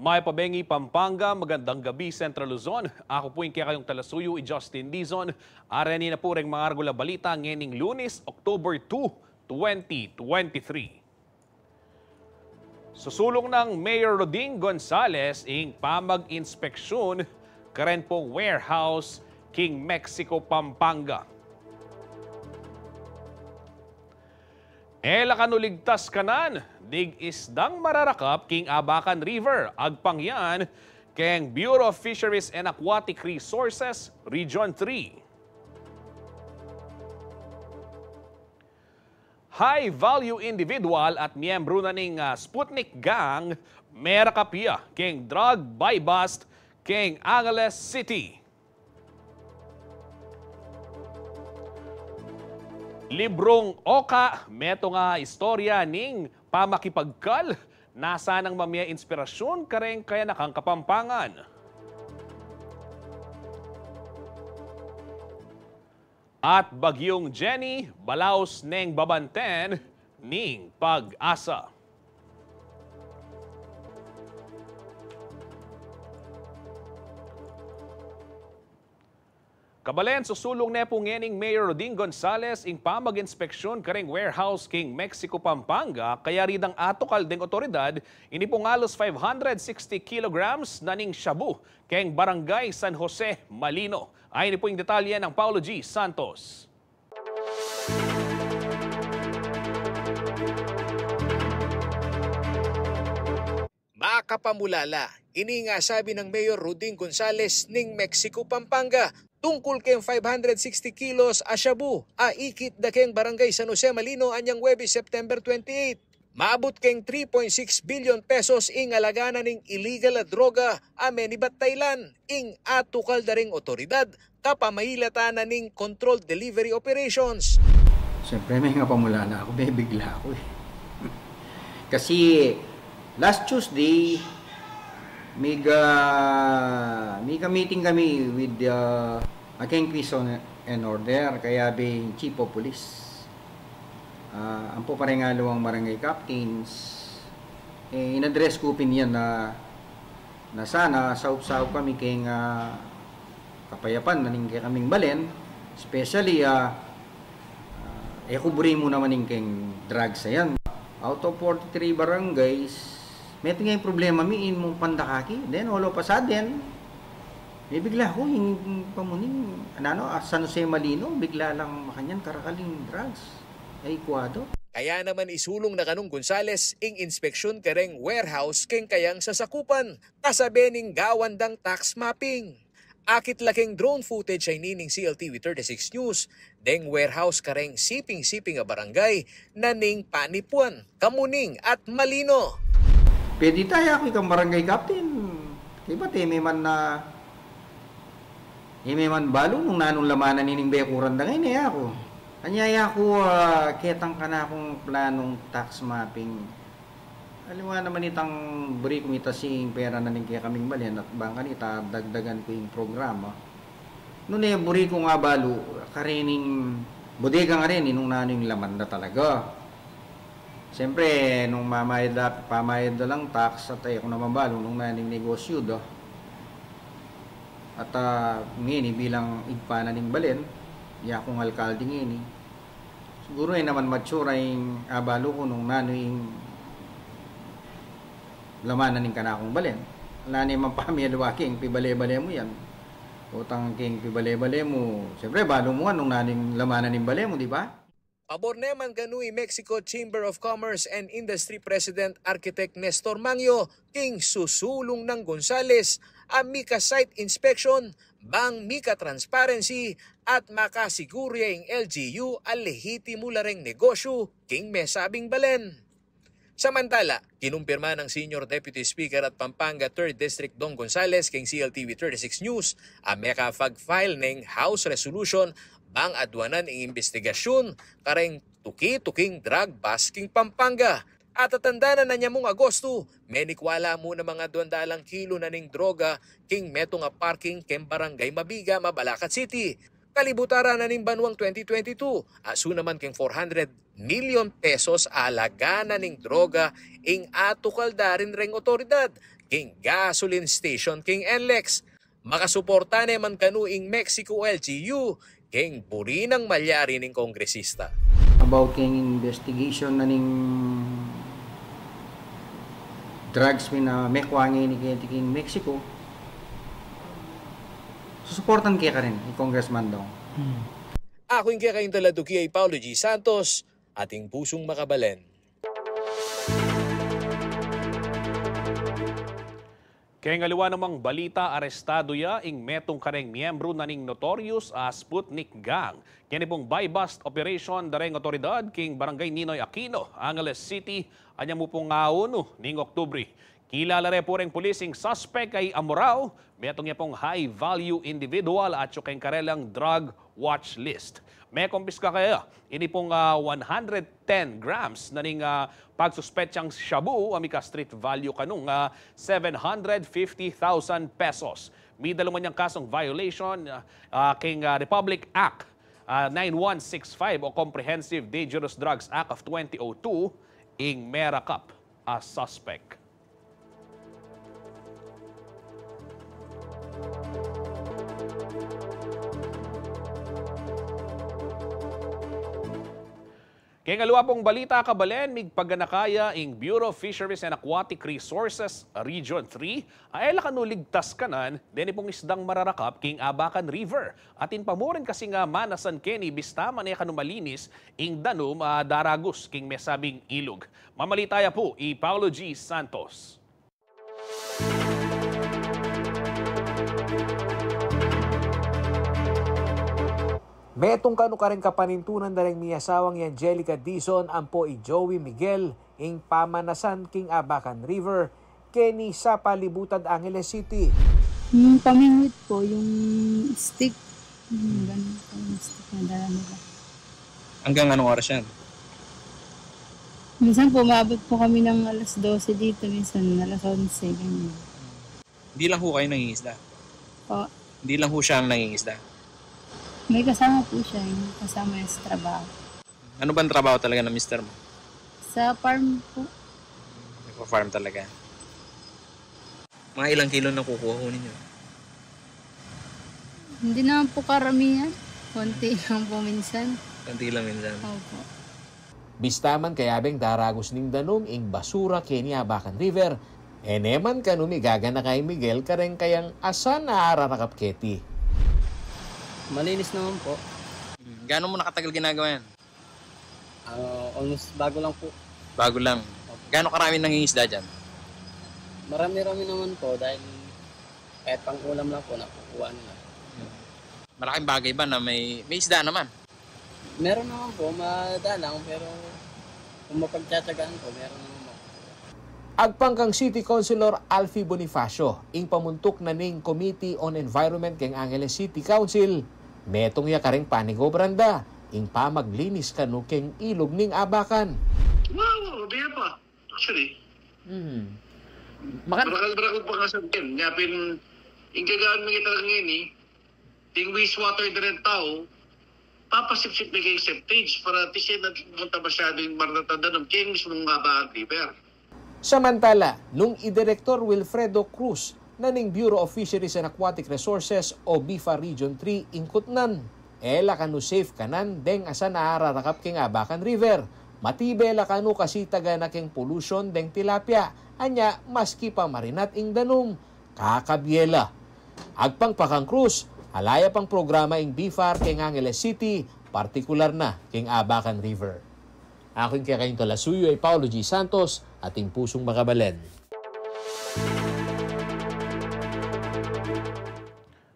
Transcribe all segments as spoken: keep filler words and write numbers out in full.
Mayap a bengi, Pampanga, magandang gabi, Central Luzon. Aku pu ing kekayung talasuyu, i Justin Dizon. Areni na pu reng mga argul a balita ngening Lunes, October two, twenty twenty-three. Susulung nang Mayor Roding Gonzales ing pamag-inspeksyun karen pung warehouse king Mexico, Pampanga. E la kanu ligtas kanan ding isdang mararakap king Abacan River, agpang yan keng Bureau of Fisheries and Aquatic Resources, Region three. High value individual at miyembru na ning, ah, Sputnik Gang, merakap ya keng drug buy-bust keng Angeles City. Librung Oka, metung a istorya ning pamakipagkal, nasa nang mamie inspirasyun kareng kayanakang Kapampangan. At Bagyung Jenny, balaus neng babanten ning PAGASA. Kabalen, susulung ne pu ngening Mayor Roding Gonzales ing pamag-inspeksyun kareng warehouse king Mexico, Pampanga, kayari dang atukal deng otoridad ini pung alos five hundred sixty kilograms na ning shabu keng Barangay San Jose, Malino. Ayni pu ing detalye nang Paulo G Santos. Makapamulala, ini ing asabi nang Mayor Roding Gonzales ning Mexico, Pampanga, tungkul keng five hundred sixty kilos a shabu a ikit da keng Barangay San Jose, Malino, anyang Huwebes, September twenty-eight. Maabut keng three point six billion pesos ing alaga na ning illegal a droga a menibat Thailand ing atukal da ring otoridad kapamilatan na ning controlled delivery operations. Siyempre, mengapamulala aku, mebigla aku e. Kasi last Tuesday, mega, mega meeting kami with, uh, a keng peace and order, kayabe ing Chief of Police. Ah, ampo pa reng aliwang barangay captains, e, in-address ku pin yan na, na sana saup-saup kami keng, ah, kapayapan na ning kekaming balen, especially, ah, ah, e ku buri mu naman ing keng drugs a yan. Out of forty-three barangays, metung ya ing problema mi, in mu pandakaki. Then, all of a sudden, mebigla ku, ing pamuning, nanu, ah, San Jose, Malino, bigla lang makanyan karakal ing drugs. Ay, kuwado. Kaya naman isulung na kanung Gonzales ing inspeksyun kareng warehouse keng kayang sasakupan, kasabe ning gawan dang tax mapping. Akit la keng drone footage a ini ning C L T V thirty-six News deng warehouse kareng siping-siping a barangay na ning Panipuan, Camuning at Malino. Pwede taya ku ikang barangay captain. Kaya ba, teme man na, e me man balu nung nanung laman na nining bekuran da ngeni, e aku. Anya, e aku, ah, ketang kanakung planung tax mapping. Aliwa naman itang buri ku mitasi ing pera na ning kekaming balen at bang kanita dagdagan ku ing programa. Nune, buri kung abalu karening bodega ngeni nung nanu ing laman da talaga. Siyempre, nung mamayad da, pamayad da lang tax at e ku naman balu nung nanu ing negosyu da. At, ah, ngeni bilang ibpa na ning balen, ya kung alkalde ngeni. Siguru e naman matsura ing abalu ku nung nanu ing laman na ning kanakung balen. Ala ne man pamialiwa keng pibale-bale mu yan. Utang keng pibale-bale mu, siyempre, balu mu ngan nung nanu ing laman na ning bale mu, di ba? Pabor ne man kanu i Mexico Chamber of Commerce and Industry President Architect Nestor Mangyo king susulung nang Gonzales a mika-site inspection bang mika-transparency at makasiguru ya ing L G U a lehitimu la reng negosyu king mesabing balen. Samantala, kinumpirma nang Senior Deputy Speaker at Pampanga Third District Dong Gonzales king C L T V thirty-six News a mekapag-file neng House Resolution bang aduanan ing imbestigasyun kareng tuki-tuking drug bust king Pampanga. Atatandanan a nyamung Agosto, menikwa la mu na mga duang dalang kilo na ning droga king metung a parking keng Barangay Mabiga, Mabalacat City. Kalibutan na ning banuang twenty twenty-two, asu naman keng four hundred million pesos a alaga na ning droga ing atukal da rin reng otoridad king gasoline station king NLEX. Makasuporta ne man kanu ing Mexico L G U king buri nang malyari ning kongresista. About king investigation na ning drugs mi na mekwa ngeni keti king Mexico, susuportan ke karin i Congressman Dong. Hmm. Aku ing kekaing talatuki a i Paulo G Santos, ating pusung makabalen. Keng aliwa namang balita, arestadu ya ing metung kareng miyembru na ning notorious a Sputnik Gang keni pung buy-bust operation da reng otoridad king Barangay Ninoy Aquino, Angeles City, anyang mu pung aunu ning Oktubre. Kilala re pu reng pulis ing suspek a i Amorao, metung ya pung high value individual atyu keng karelang drug watch list. Mekumpiska kaya ini pung, ah, one hundred ten grams na ning, ah, pagsuspetsang shabu a mika street value kanung, ah, seven hundred fifty thousand pesos. Midalu man yang kasung violation, ah, ah, keng, ah, Republic Act, ah, nine one six five o Comprehensive Dangerous Drugs Act of twenty oh two ing merakap a suspek. Keng aliwa pung balita, kabalen, migpaganaka ya ing Bureau of Fisheries and Aquatic Resources Region three a e la kanu ligtas kanan deni pung isdang mararakap king Abacan River. Atin pa mu rin kasing manasan keni bista man e kanu malinis ing danum a daragus king mesabing ilug. Mamalita ya pu i Paulo G Santos. Metung kanu kareng kapanintunan da reng miasawang i Angelica Dizon ampo i Joey Miguel ing pamanasan king Abacan River keni sa palibutan Angeles City. Yung pamingwit po, yung stick, yung ganun po, yung stick na dala nila. Hanggang anong oras yan? Minsan po, umabot po kami ng alas dose dito, minsan alas onse, ganyan. Hindi lang ho kayo nangingisda? Po. Hindi lang ho siya ang nangingisda? May kasama po siya, yung kasama niya sa trabaho. Ano bang trabaho talaga ng mister mo? Sa farm po. Nagpa-farm talaga. Mga ilang kilo nakukuha ho ninyo? Hindi naman po karamihan. Konti lang po minsan. Konti lang minsan. Opo. Bista man kayabeng daragus ning danum ing basura keni Abacan River, e ne man kanu migaganaka i Miguel kareng kayang asan a ararakap keti. Malinis naman po. Hmm, gaano mo na katagal ginagawa yan? Ah, almost bago lang po. Bago lang. Opo. Gaano karami nangingisda dyan? Marami-rami naman po dahil kahit pang-ulam lang po, nakukuha nila. Hmm. Malaking bagay ba na may, may isda naman? Meron naman po, madalang, pero kung mapagtsatsagaan po, meron naman makukuha. Agpang kang City Councilor Alfie Bonifacio, ing pamuntuk na ning Committee on Environment keng Angeles City Council, metung ya kareng panigobran da ing pamaglinis kanu keng ilug ning Abacan. Wow, wow, biya pa. Actually, mhm, makan- barakal-barakal pa nga sa atin. Nya pin, ing gagawan mi talaga ngeni, ing wastewater da reng tau, papasipsip mi keng septage para at least e na pupunta masyadu ing mararata a danum keng mismung Abacan River. Samantala, nung i Direktor Wilfredo Cruz na ning Bureau of Fisheries and Aquatic Resources o BFAR Region three ing kutnan, e la kanu safe kanan deng asan a ararakap keng Abacan River. Matibe la kanu kasi taga na keng pollution deng tilapia, anya maski pa marinat ing danum, kakabye la. Agpang pa kang Cruz, ala ya pang programa ing BFAR keng Angeles City, partikular na keng Abacan River. Aku ing kekayung talasuyu a i Paulo G Santos, ating pusung makabalen.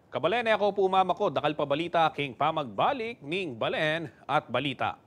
Kabalen, e ku pu mamako, dakal pa balita king pamagbalik ning Balen at Balita.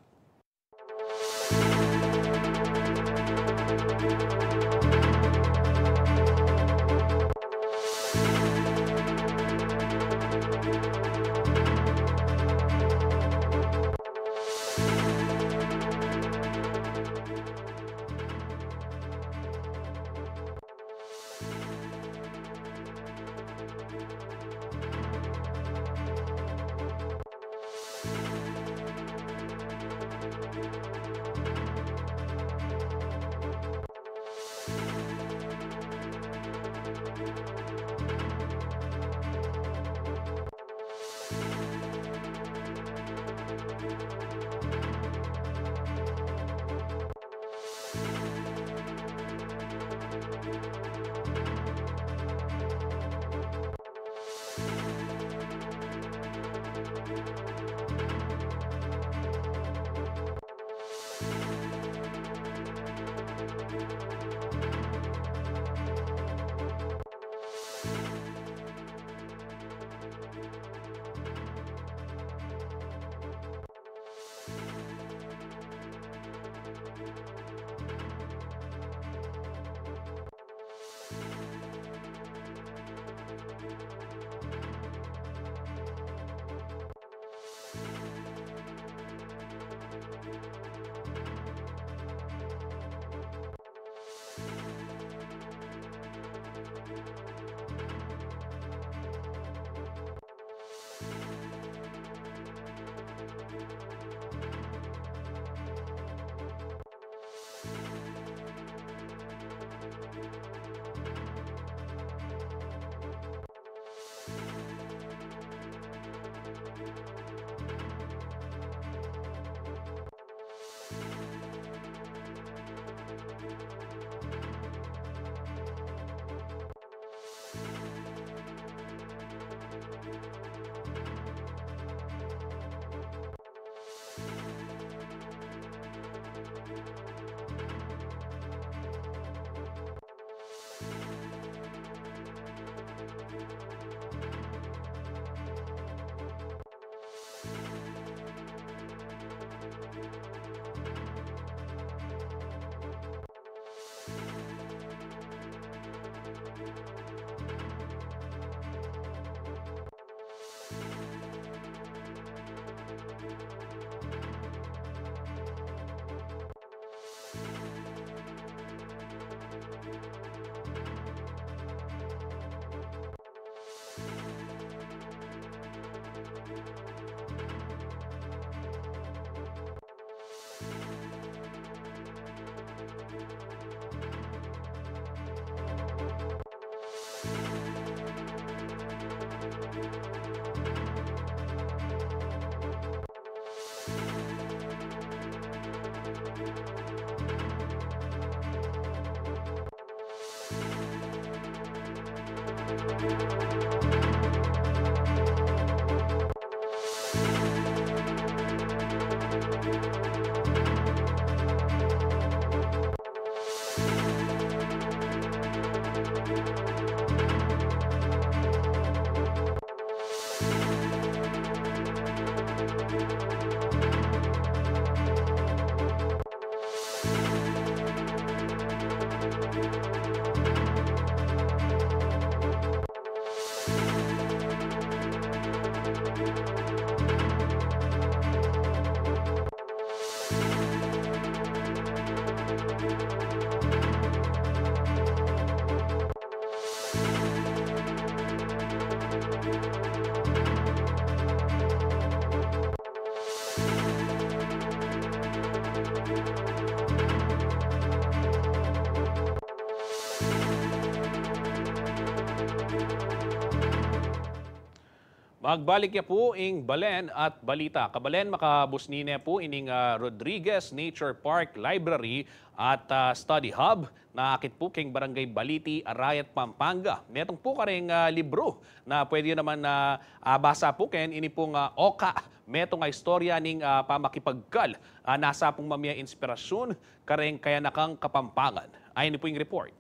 Magbalik ya pu ing balen at balita. Kabalen, makabusni ne pu ining, ah, Rodriguez Nature Park Library at, ah, Study Hub na akit pu king Barangay Baliti, Arayat, Pampanga. Metung pu karing, ah, libru na pwede yu naman na, ah, basa pu ken ini pung, ah, Oka, metung a istorya ning, ah, pamakipagkal. Ah, nasa pung mamie inspirasyun karing kayanakang Kapampangan. Ayan pu ing report.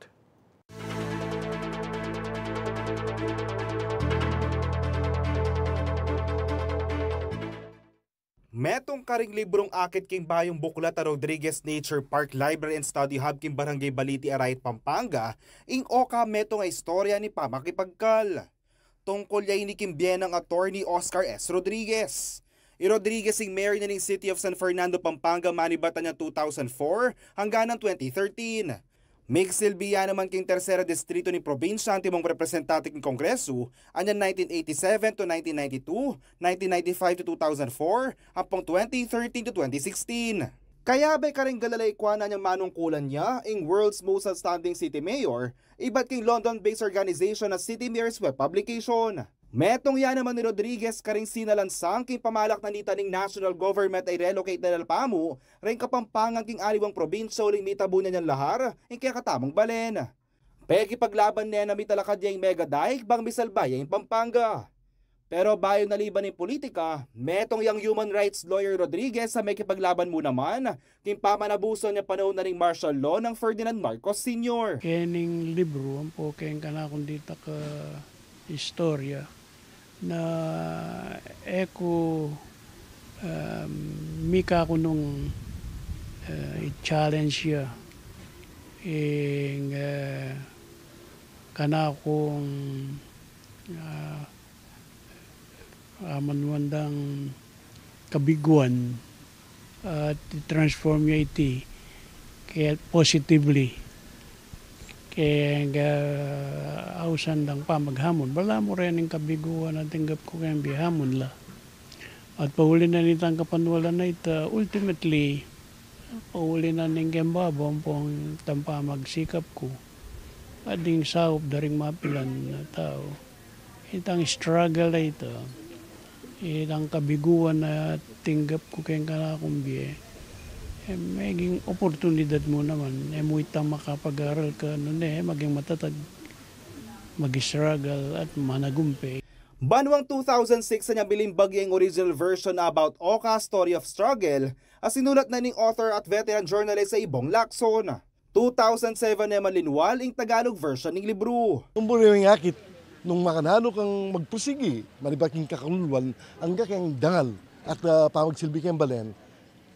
Metung karing librung akit king bayung buklat a Rodriguez Nature Park Library and Study Hub king Barangay Baliti, Arayat, Pampanga, ing Oka, metung a istorya ning pamakipagkal. Tungkul ya ini king bie nang Attorney Oscar S. Rodriguez. I Rodriguez ing mayor na ning City of San Fernando, Pampanga, manibatan yang two thousand four hanggang nang twenty thirteen. Migsilbi ya naman king tersera distrito ning probinsya antimong representante king Kongresu, anyang nineteen eighty-seven to nineteen ninety-two, nineteen ninety-five to two thousand four, ampong twenty thirteen to twenty sixteen. Kayabay karing galalaikuan na anyang manungkulan ya, ing World's Most Outstanding City Mayor, ibat king London-based organization na City Mayor's Web Publication. Metung ya naman i Rodriguez karing sinalansang king pamalak na nita ning national government a i-relocate na la pamu ring Kapampangan king aliwang probinsya uling mitabu ne niang lahar ing kekatamung balen. Pekipaglaban ne na mitalakad ya ing mega dike bang misalba ya ing Pampanga. Pero bayu na liban ing pulitika, metung yang human rights lawyer Rodriguez a mekipaglaban mu naman king pamanabusan ya panaun na ning martial law nang Ferdinand Marcos Senior. Kening libru, ampo keng kanakung ditak a istorya na e ku, um, mika ku nung, uh, i-challenge ya ing, uh, kanakung, uh, amanuan dang kabiguan at i-transform ya iti ke positively. Keng ausan dang pamaghamon, balamu rening kabiguan a tinggap ku keng bie, hamon la. At pauli na nitang kapanwalan a ita, ultimately, pauli na ning keng babo ampong itang pamagsikap ku at ding saup da ring mapilan a tau. Itang struggle a ita, itang kabiguan a tinggap ku keng kanakung bie, e, meging oportunidad mu naman, e mu itang makapag-aral ka, nune, maging matatag, mag-struggle at managumpe. Banwang two thousand six a niyang binimbag ya ing original version na About Oka, Story of Struggle, a sinulat na ning author at veteran journalist a i Bong Lacson. Two thousand seven e man linwal ing Tagalog version ning libru. Numbur ing akit nung makananu kang magpursigi, manibat king kakaluluan, angga keng dangal at, ah, pamagsilbi keng balen,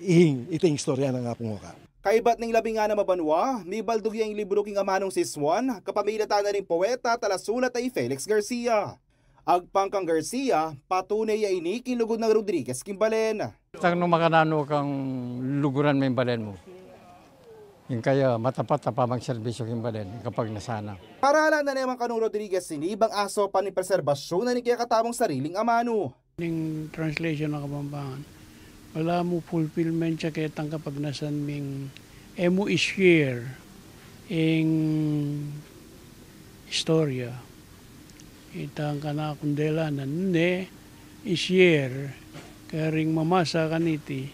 ing, ita ing istorya nang Apung Oka. Kaybat ning labing anam a banwa, mibaldug ya ing libru king amanung Sisuan, kapamilatan na ning poeta at talasulat a i Felix Garcia. Agpang kang Garcia, patune ya ini king lugud nang Rodriguez king balen. Tang nung makananu kang luguran me ing balen mu, ing kaya matapat a pamagserbisyu king balen, ing kapagnasan na. Paralan na ne man kanung Rodriguez ini bang asopan ning preserbasyun na ning kekatamung sariling amanu. Ning translation a Kapampangan, balamu fulfillment ya ketang kapagnasan ming e mu i-share ing istorya. Itang kanakung delanan ne i-share karing mamasa kaniti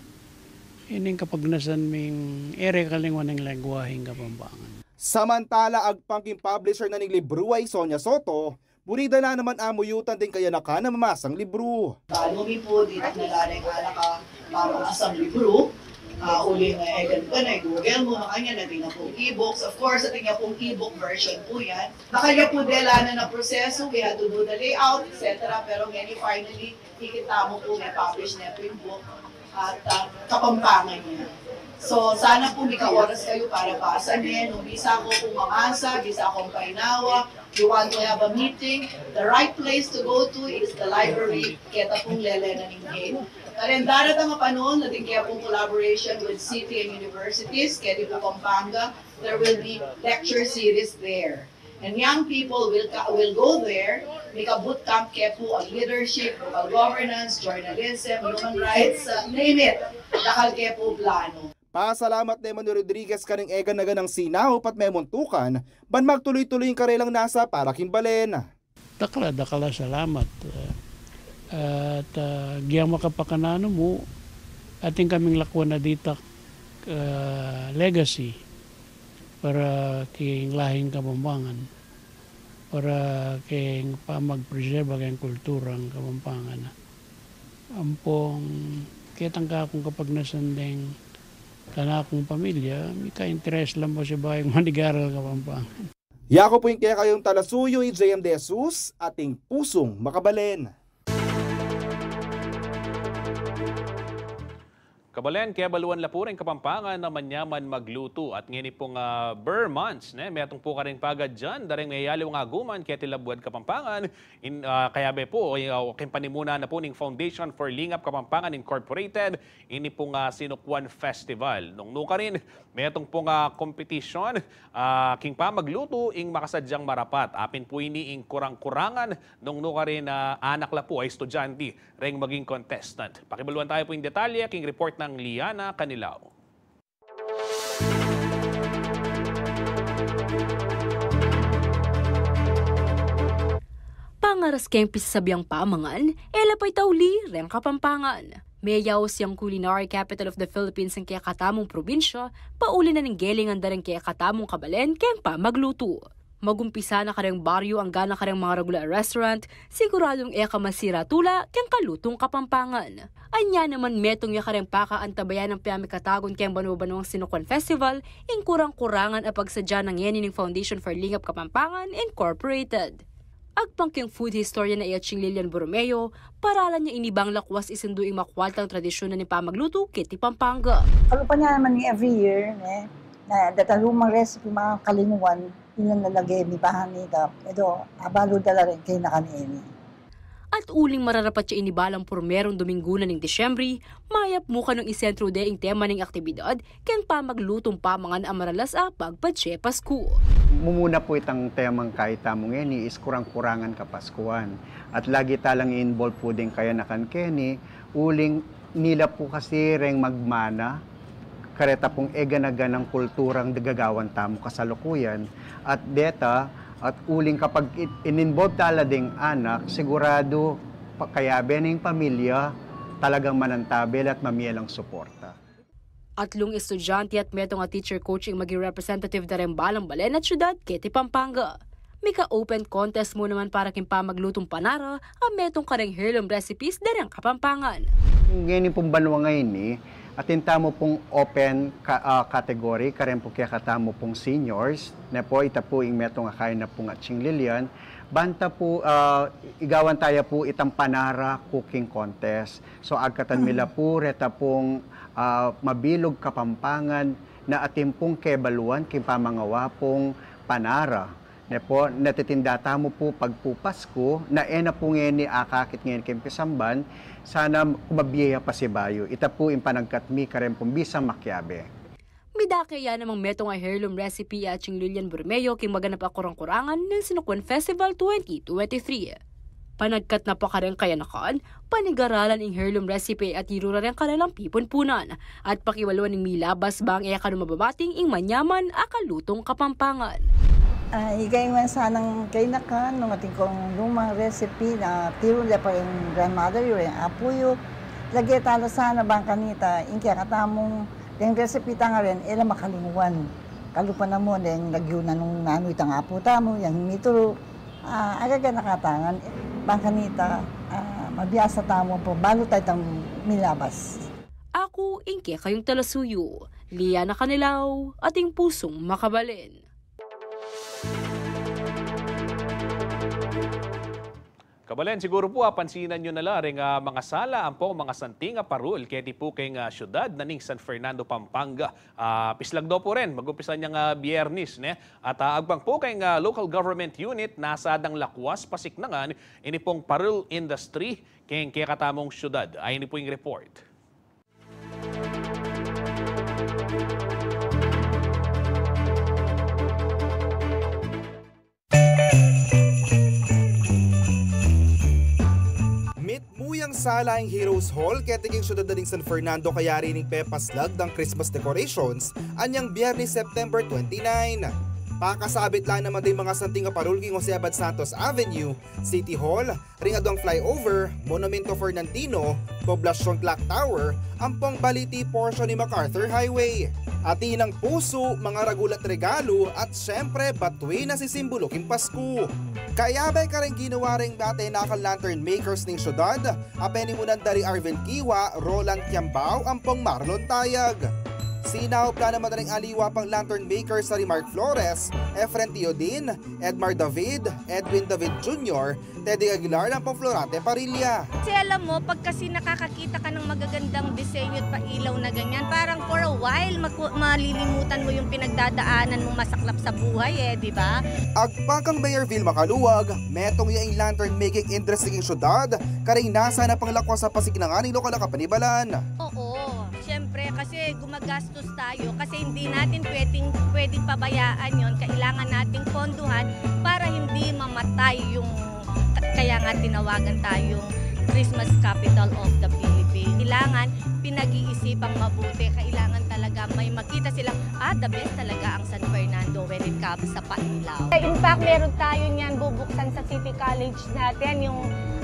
ining kapagnasan ming e re kalingwan ing lengguaheng Kapampangan. Samantala, agpang king publisher na ning libru a i Sonia Soto, buri da la naman amuyutan ding kayanakan a mamasang libru. Balu mi pu ditak na la reng anak a pamamasang libru, ah, uling, eh, egan pa na, i-Google mu, makanyan, atin ya pung e-books. Of course, atin ya pung e-book version pu yan. Dakal ya pu delanan a prosesu, we had to do the layout, et cetera. Pero ngeni, finally, kikita mu pu, me-publish ne pu ing book at, ah, Kapampangan ya. So, sana pu mika oras kayu para basa ne, no? Bisa ko pu mamasa, bisa kong painawa, you want to have a meeting, the right place to go to is the library, keta pung lele na ning gate. Karin daratang a panahon, atin kaya pung collaboration with city and universities, keti pu Pampanga, there will be lecture series there. And young people will, ca- will go there, mika bootcamp ke pu on leadership, local governance, journalism, human rights, uh, name it. Dakal ke pu plano. Pasalamat ne man i Rodriguez karing egan a ganang sinaup at memuntukan ban magtuloy-tuloy ing karelang nasa para king balen. Dakal a, dakal a salamat. Uh, at, uh, giyang makapakananu mu, atin kaming lakwan a ditak, uh, legacy para king lahing Kapampangan, para king pamagpreserba keng kulturang Kapampangan. Ampong ketang kakung kapagnasan deng kanakung pamilya, mika-interes lang pu sibayu manigaral Kapampangan. Yaku pu ing kekayung talasuyu, i J M De Jesus, ating pusung makabalen. Kabalen, kebaluan la pu ring Kapampangan a manyaman maglutu at ngeni pung, ah, Ber months, ne? Metung pu karing pagadyan da ring meyaliwang aguman keti labuad Kapampangan, in, ah, kayabe pu, ah, king panimuna na pu ning Foundation for Lingap Kapampangan Incorporated, ini pung, ah, Sinukwan Festival. Nung nukarin, metung pung, ah, kompetisyon, ah, king pamaglutu ing makasadyang marapat. Apin pu ini ing kurang-kurangan nung nukarin, ah, anak la pu a estudyante reng maging contestant. Pakibaluan tayu pu ing detalye king report nang Liana Canilao. Pangaras keng pisasabiang pamangan, e la pa itauli reng Kapampangan. Meyaus yang culinary capital of the Philippines ing kekatamung probinsya, pauli na ning gelingan da reng kekatamung kabalen keng pamaglutu. Magumpisa na kareng baryu angga na kareng mangaregula a restaurant, siguradung e ka masira tula keng kalutung Kapampangan. Anya naman metung ya kareng pakaantabayan nang pamikatagun keng banwa-banwang Sinukwan Festival ing kurang-kurangan a pagsadya na ngeni ning Foundation for Lingap Kapampangan Incorporated. Agpang keng food historian a i Aching Lilian Borromeo, paralan ya ini bang lakwas isundu ing makwaltang tradisyun na ning pamaglutu keti Pampanga. Kalupa na naman ning every year, ne, na deta lumang recipe makalinguan, ilan na lage mi bahan ni da, edo, abalu da la rin kay nakan ini. At uling mararapat ya ini balang purmerung Dominggu na ning Disyembre, mayap mu kanung isentru de ing tema ning aktibidad, keng pamaglutung pamangan a maralas a pagpadye Pasku. Mumuna pu itang temang kaita mu ngeni is kurang-kurangan kapaskuan. At lagi talang involve pu ding kayanakan keni, uling nila pu kasi reng magmana, kareta pung eganaganang kulturang gagawan tamu kasalukuyan, at deta, at uling kapag i-, in-involve tala ding anak, sigurado pa-, kayabe ning pamilya, talagang manantabe la at mamie lang suporta. Atlung estudyante at metung a teacher coach ing maging representative da reng balang balen at syudad keti Pampanga. Mika-open contest mu naman para king pamaglutung panara a metung kareng heirloom recipes da reng Kapampangan. Ngeni pung banwa ngeni, atin tamu pung open ka-, ah, category, kareng pu kekatamu pung seniors, ne pu, ita pu ing metung a kaina pung Aching Lilian, banta pu, ah, igawan taya pu itang panara cooking contest. So, agkatan mi la pu, reta pung, ah, mabilug Kapampangan na atin pung kebaluan king pamangawa pung panara. Ne pu, natitinda tamu pu pagpupasku, na e na pu ngeni akakit ngeni king pisamban, sana kumabie ya pasibayu. Ita pu ing panagkat mi kareng pung bisang makiabe. Midake ya namang metung a heirloom recipe i Aching Lilian Borromeo king maganap a kurang-kurangan ning Sinukwan Festival twenty twenty-three. Panagkat na pa kareng kayanakan, panigaralan ing heirloom recipe at iru ra reng karelang pipunpunan, at pakiwaluan ning milabas bang e kanu mababating ing manyaman a kalutung Kapampangan. Ah, igay man sanang kayanakan, nung atin kung lumang recipe na tiru da pa ring grandmother yu, ring apu yu, lage tala sana bang kanita, ing kekatamung deng recipe tang ren, e la makalinguan. Kalupa na mu deng lagyu na nung nanu itang apu tamu, yang mituru, ah, agaga na katangan, bang kanita, ah, mabiasa tamu pu, balu taya itang milabas. Aku, ing kekayung talasuyu, Liana Canilao, ating pusung makabalen. Kabalen, siguru pu, apansinan yu na la ring, ah, mangasala ampong mangasanting a parul keti pu keng, ah, syudad na ning San Fernando, Pampanga. Ah, pislagdo pu rin, magumpisa neng, ah, Biyernes, ne? At, ah, agpang pu keng, ah, local government unit, nasa dang lakwas pasiknangan ini pung parul industry keng kekatamung syudad. Ay, ini pu ing report. Mitmu yang sala ing Heroes Hall keti king syudad na ning San Fernando kayari ning pepaslag dang Christmas decorations anyang Biyernes, September twenty-nine. Pakasabit la naman ding mangasanting a parul king Jose Abad Santos Avenue, City Hall, ring aduang flyover, Monumento Fernandino, Poblacion Clock Tower, ampong baliti portion ning MacArthur Highway. Atin nang pusu, mangaragul at regalu, at syempre, batuin a sisimbulu king Pasku. Kayabe kareng ginawa reng Atenakang lantern makers ning syudad, a penimunan da ri Arvin Kiwa, Roland Kiambao, ampong Marlon Tayag. Sinaup la naman reng aliwa pang lantern makers a ri Mark Flores, Efren Teodin, Edmar David, Edwin David Junior, Teddy Aguilar, ampong Florante Parilla. Kasi alam mo, pag kasi nakakakita ka ng magagandang disenyo at pailaw na ganyan, parang for a while, maku-, malilimutan mo yung pinagdadaanan mong masaklap sa buhay eh, di ba? Agpang kang Mayor Vilma Caluag, metung ya ing lantern making industry king syudad, karing nasa na pang lakwas a pasiknangan ning lokal a kapanibalan. Oo, siyempre, kasi gumagastos tayo, kasi hindi natin pwedeng, pwedeng pabayaan yon. Kailangan nating ponduhan para hindi mamatay yung, kaya nga tinawagan tayong Christmas Capital of the Philippines. Kailangan pinag-iisipang mabuti. Kailangan talaga may makita silang, ah, the best talaga ang San Fernando when it comes sa pailaw. In fact, meron tayo niyan bubuksan sa City College natin, yung,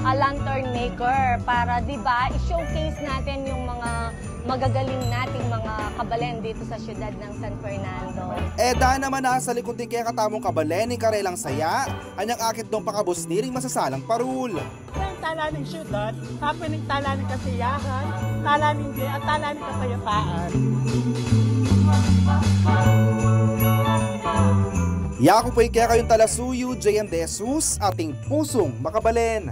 Ah, lantern maker para, di ba, i-showcase natin yung mga magagaling nating mga kabalen dito sa siyudad ng San Fernando. E, dana naman nasa likod ning kekatamung kabalen ing karelang saya, anyang akit dong pakabusni ring masasalang parul. Ing tala ning siyudad, tapos ing tala ning kasiyahan, tala ning bie, at tala ning kapayapaan. Yaku pu ing kekayung talasuyu, J M De Jesus, ating pusung makabalen.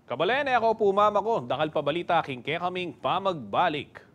Kabalen, e ko pu mamako, dakal pang balita king kekaming pamagbalik.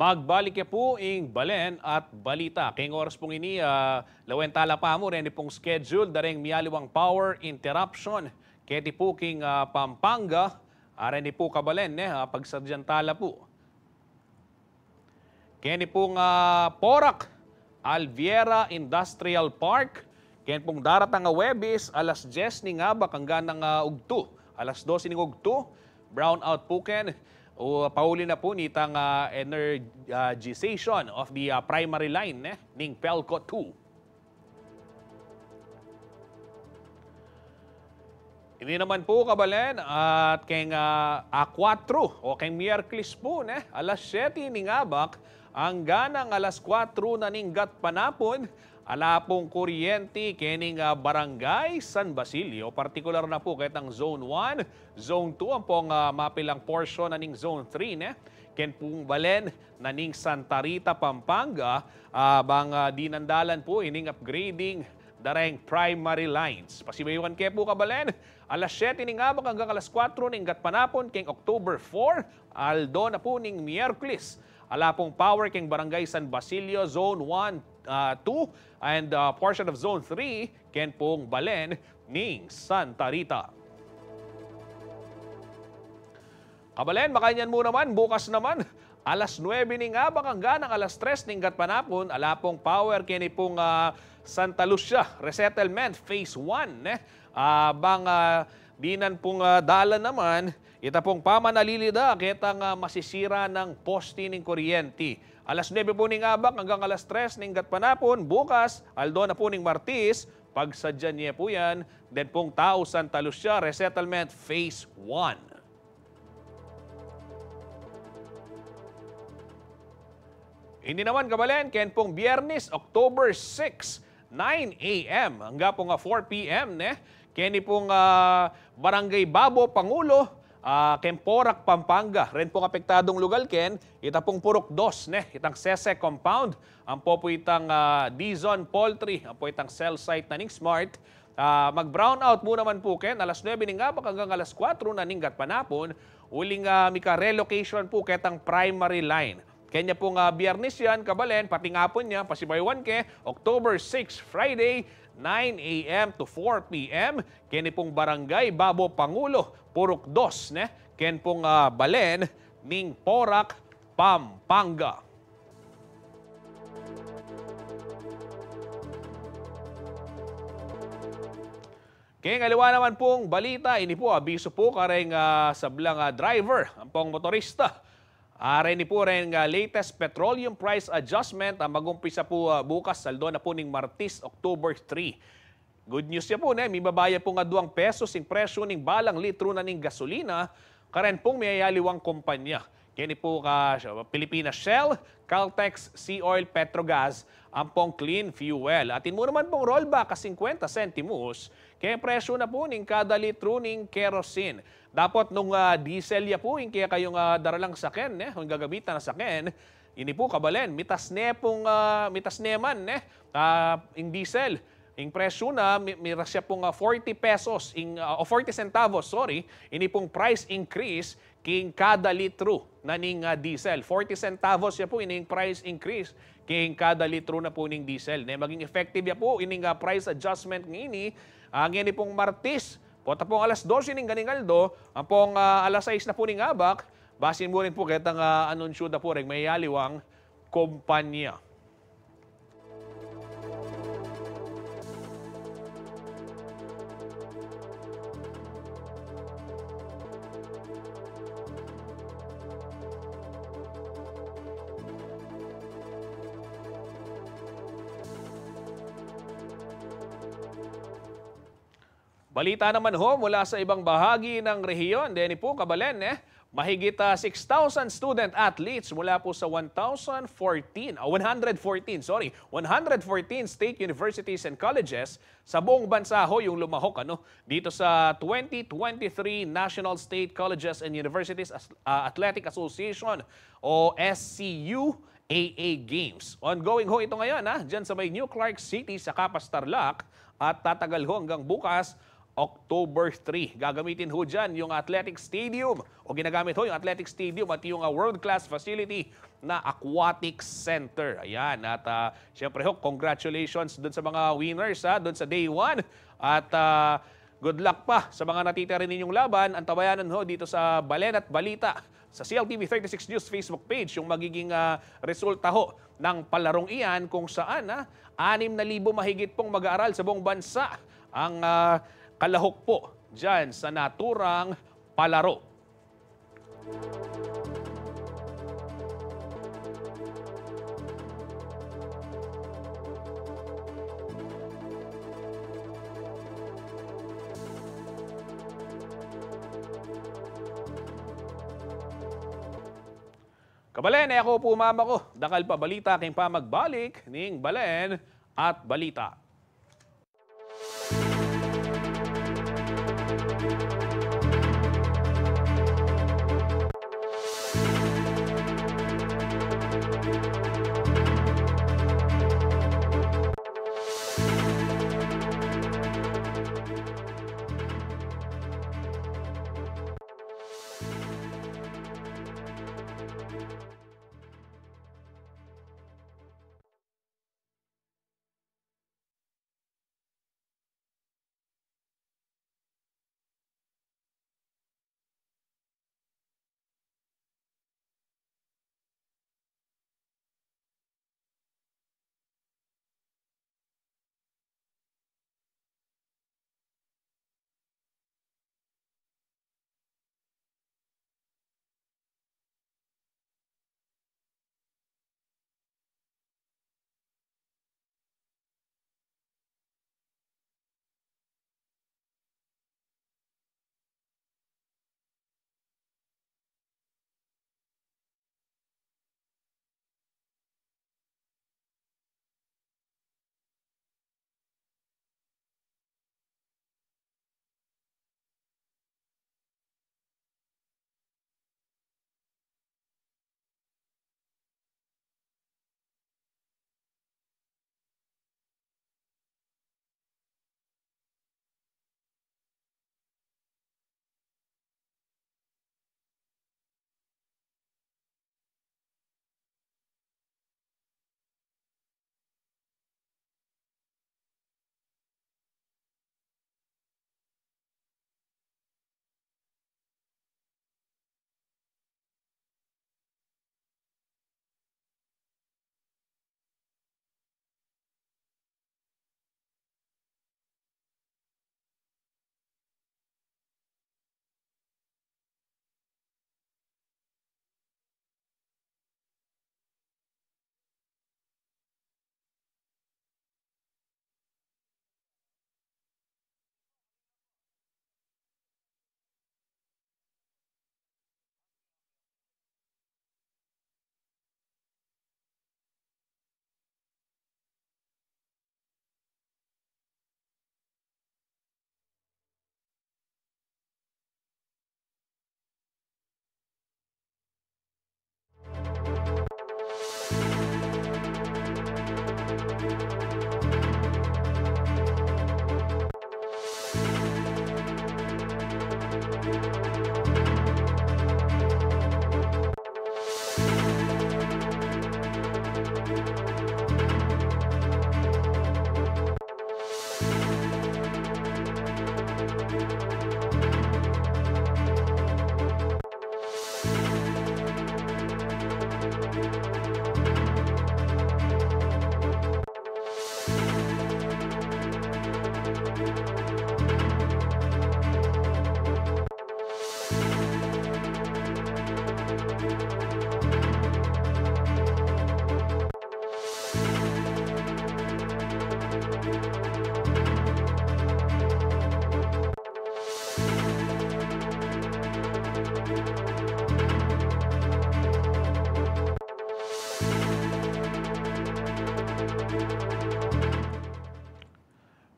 Pagbalik ya pu ing balen at balita. Keng oras pung ini, ah, lawen tala pa mu reni pung schedule da reng miyaliwang power interruption keti pu king, ah, Pampanga. Ah, reni pu kabalen, ne, ah, pagsadyan tala pu. Keni pung, ah, Porac, Alviera Industrial Park, ken pung daratang a Huwebes, alas dyes ning abak anggang, ah, ugtu, alas dose ning ugtu, brown out pu ken, o pauli na pu nitang, ah, energization of the, ah, primary line, eh, ning PELCO two. Ini naman pu kabalen at keng, ah, A kuatro o keng Miyerkules pu, ne, alas siyete ning abak anggang alas kuatro na ning gatpanapun, ala pung kuryente kening, ah, Barangay San Basilio, partikular na pu ketang Zone one, Zone two, ampong, ah, mapilang porsyon na ning Zone three, ne, ken pung balen na ning Santa Rita, Pampanga, ah, bang, ah, dinan dalan pu ining upgrading da reng primary lines. Pasibayuan ke pu kabalen, alas siyete ning abak anggang alas kuatro ning gatpanapun keng October four, aldo na pu ning Miyerkules. Ala pung power keng Barangay San Basilio, Zone one, ah, two, and, ah, portion of Zone three, ken pung balen ning Santa Rita. Kabalen, makanyan mu naman, bukas naman, alas nuebe ning abak anggang alas tres ning gatpanapun, ala pung power keni pung, ah, Santa Lucia Resettlement Phase one, ne? Ah, bang, ah, dinan pung, ah, dalan naman, ita pung pamanalili da ketang, ah, masisira nang poste ning kuryente. Alas nuebe pu ning abak anggang alas tres ning gatpanapun, bukas, aldo na pu ning Martis, pagsadyan ye pu yan, den pung Tau Santa Lucia Resettlement Phase one. Ini naman kabalen, ken pung Biyernes, October six, nine A M anggang pung, ah, four P M, ne? Keni pung, ah, Barangay Babo Pangulo, ah, keng Porac, Pampanga. Ren pung apektadung lugal ken, ita pung Purok dos, ne? Itang Sese Compound, ampo pu itang, ah, Dizon Poultry, ampo itang cell site na ning Smart, ah, mag-brownout mu naman pu ken, alas nuebe ning abak anggang alas kuatro na ning gatpanapun, uling, ah, mika-relocation pu ketang primary line. Kenya pung, ah, Biyernes yan, kabalen, pati ngapun ya, pasibayuan ke, October six, Friday, nine A M to four P M, keni pung Barangay Babo Pangulo, Purok dos, ne? Ken pung, ah, balen ning Porac, Pampanga. Keng aliwa naman pung balita, ini pu, abisu pu kareng, ah, sablang, ah, driver, ampong motorista. Ah, reni pu reng, ah, latest petroleum price adjustment, ah, mag-umpisa pu, ah, bukas, aldo na pu ning Martis, October three. Good news ya pu, ne, mibaba ya pung aduang pesos ing presyu ning balang litro na ning gasolina, karen pung miyayaliwang kumpanya. Keni pu ka Pilipinas Shell, Caltex, Sea Oil, Petrogas, ampong Clean Fuel. Atin mu naman pung rollback a singkwenta sentimus keng presyu na pu ning kada litro ning kerosene. Dapot nung, ah, diesel ya pu ing kekayung, ah, daralang saken, ne, o ing gagamitan a saken, ini pu kabalen, mitas ne pung, ah, mitas ne man, ne, ah, ing diesel. Ing presyu na, mi-, miras ya pung, ah, forty pesos, ing, ah, o forty centavos, sorry, ini pung price increase king kada litro na ning, ah, diesel. Forty centavos ya pu ining price increase king kada litro na pu ning diesel. Ne, maging effective ya pu ining, ah, price adjustment ngeni, ah, ngeni pung Martis, pota pung alas dose ning ganing aldo, ampong, ah, alas sais na pu ning abak, base mu rin pu ketang, ah, anunsyu da pu reng miyayaliwang kumpanya. Balita naman ho mula sa ibang bahagi ng rehiyon, deni pu kabalen, eh, mahigit, ah, six thousand student athletes mula po sa one thousand fourteen, ah, one hundred fourteen, sorry, one hundred fourteen state universities and colleges sa buong bansa ho yung lumahok, ano, dito sa twenty twenty-three National State Colleges and Universities As-, ah, Athletic Association o S C U A A Games. Ongoing ho ito ngayon, ha, dyan sa may New Clark City sa Capas, Tarlac, at tatagal ho hanggang bukas, October three. Gagamitin ho dyan yung athletic stadium o ginagamit ho yung athletic stadium at yung, ah, world-class facility na aquatic center. Ayan. At, ah, syempre ho, congratulations dun sa mga winners, ha, dun sa day one. At, ah, good luck pa sa mga natitira ninyong laban. Antabayanan ho dito sa Balen at Balita sa C L T V thirty-six News Facebook page yung magiging, ah, resulta ho ng palarong iyan, kung saan, ah, anim na libo mahigit pong mag-aaral sa buong bansa ang, ah, kalahok po dyan sa naturang palaro. Kabalen, e ku pu mamako, dakal pa balita king pamagbalik ning Balen at Balita.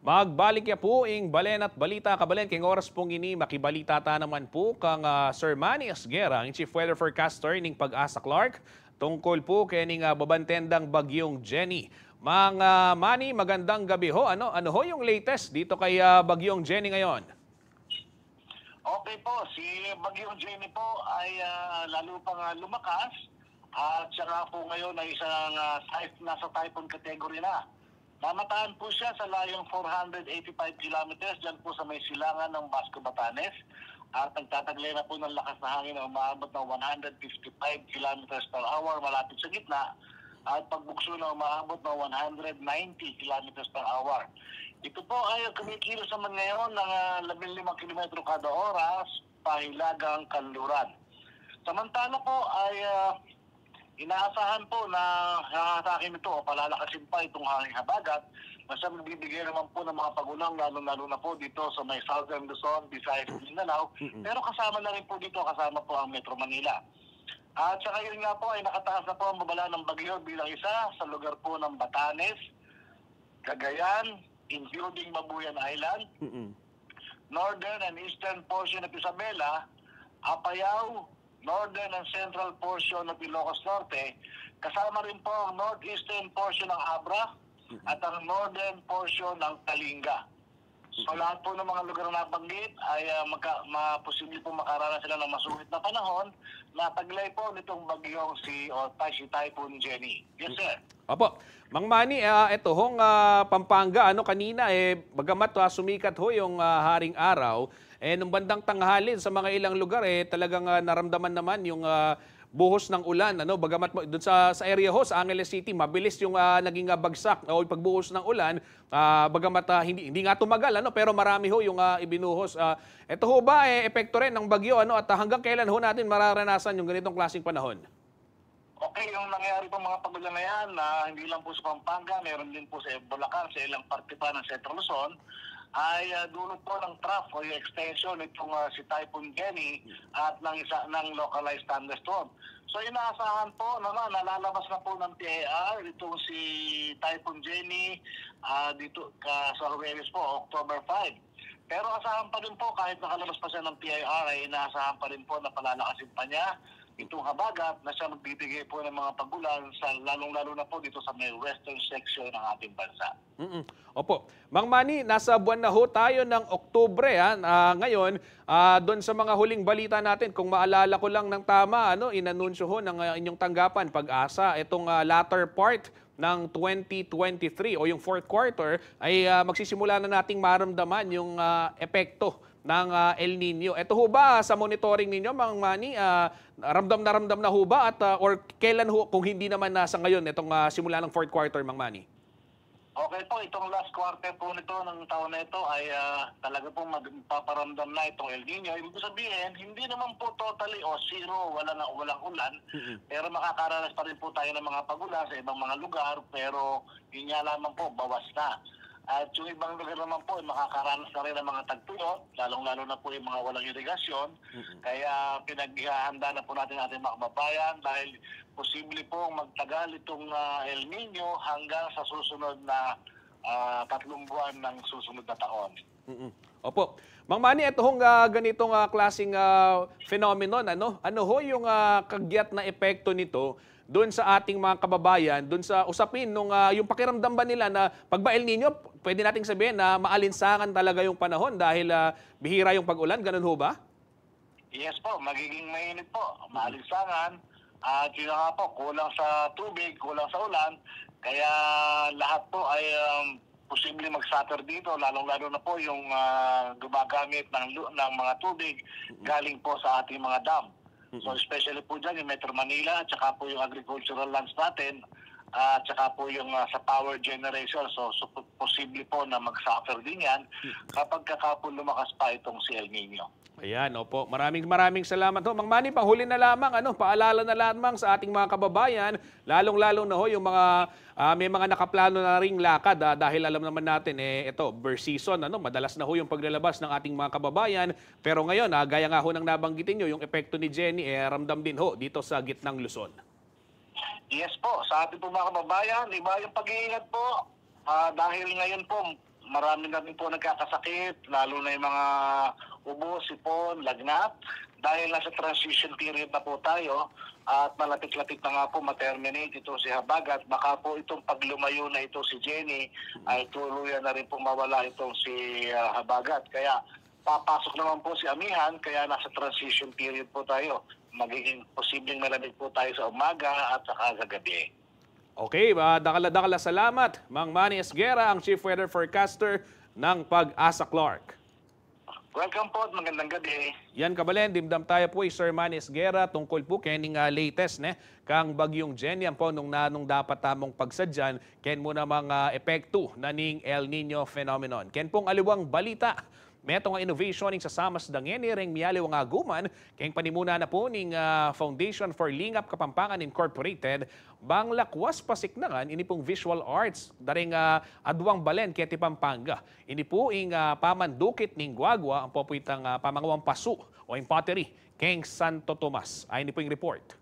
Magbalik ya pu ing Balen at Balita, kabalen. King oras pung ini, makibalita ta naman pu kang, ah, Sir Manny Esguerra, ang Chief Weather Forecaster ning PAGASA Clark, tungkul pu kening, ah, babanten dang Bagyung Jenny. Mang, ah, Manny, magandang gabi ho. Ano, ano ho yung latest dito kay, ah, Bagyong Jenny ngayon? Okay po, si Bagyong Jenny po ay, ah, lalo pang, ah, lumakas at siya nga po ngayon ay isang, ah, typh-, nasa typhoon category na. Namataan po siya sa layong four hundred eighty-five kilometers dyan po sa may silangan ng Basco, Batanes. At nagtataglay na po ng lakas na hangin na umaabot ng one hundred fifty-five kilometers per hour malapit sa gitna at pagbugso na umaabot ng one hundred ninety kilometers per hour. Ito po ay kumikilos naman ngayon ng, ah, labing limang kilometro kada oras, pahilagang kanluran. Samantala po ay, ah, inaasahan po na, ah, sa akin ito, o palalakasin pa itong hanging habagat na siya magbibigay naman po ng mga pagulan, lalo-lalo na po dito sa may Southern Luzon, Visayas, Mindanao. Mm-mm. Pero kasama na rin po dito, kasama po ang Metro Manila. At sa ngayon nga po ay nakataas na po ang babala ng bagyo bilang isa sa lugar po ng Batanes, Cagayan, including Mabuyan Island, Mm-mm. northern and eastern portion of Isabela, Apayao, northern and central portion of Ilocos Norte, kasama rin po ang northeastern portion ng Abra Mm-mm. at ang northern portion ng Kalinga. So, lahat po ng mga lugar na nabanggit ay, ah, magka-, ma-, posible po makaranas sila ng masungit na panahon na taglay po nitong bagyong si, o, Ty-, si Typhoon Jenny. Yes, sir. Opo. Mang Manny, ah, eto hong, ah, Pampanga, ano, kanina, eh, bagamat, ah, sumikat ho yung, ah, haring araw, eh, nung bandang tanghali sa mga ilang lugar, eh, talagang, ah, naramdaman naman yung, ah, buhos ng ulan, ano, bagamat mo-, dun sa, sa area ho, sa Angeles City, mabilis yung, ah, naging, ah, bagsak o yung pagbuhos ng ulan, ah, bagamat, ah, hindi, hindi nga tumagal, ano, pero marami ho yung, ah, ibinuhos. Ah, eto ho ba, eh, epekto rin ng bagyo, ano, at, ah, hanggang kailan ho natin mararanasan yung ganitong klaseng panahon? Okay, yung nangyari pong mga pagulan na yan, na hindi lang po sa Pampanga, meron din po sa Bulacan, sa ilang parte pa ng Central Luzon, ay, ah, dulot po ng trough o yung extension nitong, ah, si Typhoon Jenny at ng isa, ng localized thunderstorm. So, inaasahan po naman na lalabas na po ng P I R itong si Typhoon Jenny, ah, dito ka, sa Huwebes po, October five. Pero asahan pa rin po, kahit nakalabas pa siya ng P I R, ay inaasahan pa rin po na palalakasin pa niya itong habagat na siya magbibigay po ng mga pagulan, sa, lalong-lalo na po dito sa may western section ng ating bansa. Mm-mm. Opo. Mang Manny, nasa buwan na ho tayo ng Oktubre, ha? Ah, ngayon, ah, doon sa mga huling balita natin, kung maalala ko lang ng tama, ano, inanunsyo ho ng, ah, inyong tanggapan, PAGASA, itong, ah, latter part ng twenty twenty-three o yung fourth quarter ay, ah, magsisimula na nating maramdaman yung, ah, epekto ng, ah, El Nino. Ito ho ba, sa monitoring ninyo, Mang Manny, ah, ramdam na ramdam na ho ba at, ah, or kailan ho, kung hindi naman nasa ngayon itong, ah, simula ng fourth quarter, Mang Manny? Okay po, itong last quarter po nito ng taon na ito ay, ah, talaga pong mag-, magpaparamdam na itong El Nino. Ibig sabihin, hindi naman po totally o zero, walang, walang ulan. Mm-mm. Pero makakaranas pa rin po tayo ng mga pagulan sa ibang mga lugar, pero yun nga lamang po, bawas na. At yung ibang lugar naman po, makakaranas na rin ng mga tagtuyot, lalong-lalo na po yung mga walang irigasyon. Mm-mm. Kaya pinaghahanda na po natin ating mga kababayan dahil posible pong magtagal itong, ah, El Nino hanggang sa susunod na, ah, tatlong buwan ng susunod na taon. Mm-mm. Opo. Mang Manny, ito hong, ah, ganitong, ah, klaseng, ah, phenomenon, ano? Ano ho yung, ah, kagyat na epekto nito doon sa ating mga kababayan, doon sa usapin nung, ah, yung pakiramdam ba nila na pag ba El Nino, pwede nating sabihin na maalinsangan talaga yung panahon dahil, ah, bihira yung pag-ulan, ganun ho ba? Yes po, magiging mainit po, maalinsangan. At yun na nga po, kulang sa tubig, kulang sa ulan. Kaya lahat po ay, um, posibleng mag-suffer dito, lalong-lalo na po yung, ah, gumagamit ng lu-, ng mga tubig galing po sa ating mga dam. So, especially po dyan yung Metro Manila at saka po yung agricultural lands natin at saka po yung, ah, sa power generation. So, so, posible po na mag-suffer din yan kapag ka po lumakas pa itong si El Nino. Ayan, opo. Maraming, maraming salamat ho. Mang Manny, panghuli na lamang, ano, paalala na lamang sa ating mga kababayan, lalong-lalo na ho yung mga, ah, may mga nakaplano na ring lakad, ah, dahil alam naman natin, eh, ito, ber season, ano, madalas na ho yung paglalabas ng ating mga kababayan. Pero ngayon, ah, gaya nga ho ng nabanggitin nyo, yung epekto ni Jenny, eh, ramdam din ho dito sa Gitnang Luzon. Yes po, sa ating po mga kababayan, iba yung pag-iingat po. Ah, dahil ngayon po, marami na rin po nagkakasakit, lalo na yung mga ubo, sipon, lagnat. Dahil nasa transition period na po tayo at malapit-lapit na nga po ma-terminate ito si Habagat, baka po itong paglumayo na ito si Jenny ay tuluyan na rin po mawala itong si ah, Habagat. Kaya papasok naman po si Amihan, kaya nasa transition period po tayo. Magiging posibleng malamig po tayo sa umaga at saka sa gabi. Okay, ah, dakal-dakal a salamat, Mang Manny Esguerra, ang Chief Weather Forecaster ng Pag-asa Clark. Welcome po at magandang gabi. Yan, kabalen, dimdam taya pu i Sir Manny Esguerra tungkul pu kening ah, latest ne kang Bagyung Jenny, ampo nung nanung dapat tamung pagsadyan ken mu namang ah, epektu na ning El Niño phenomenon. Ken pung aliwang balita, metung a innovation ing sasamasdan ngeni reng mialiwang aguman keng panimuna na pu ning ah, Foundation for Lingap Kapampangan Incorporated, bang lakwas pasiknangan ini pung visual arts da reng ah, aduang balen keti Pampanga. Ini pu ing ah, pamandukit ning guagua, ampo pu itang ah, pamangawang pasu o ing pottery keng Santo Tomas. Ay, ini pu ing report.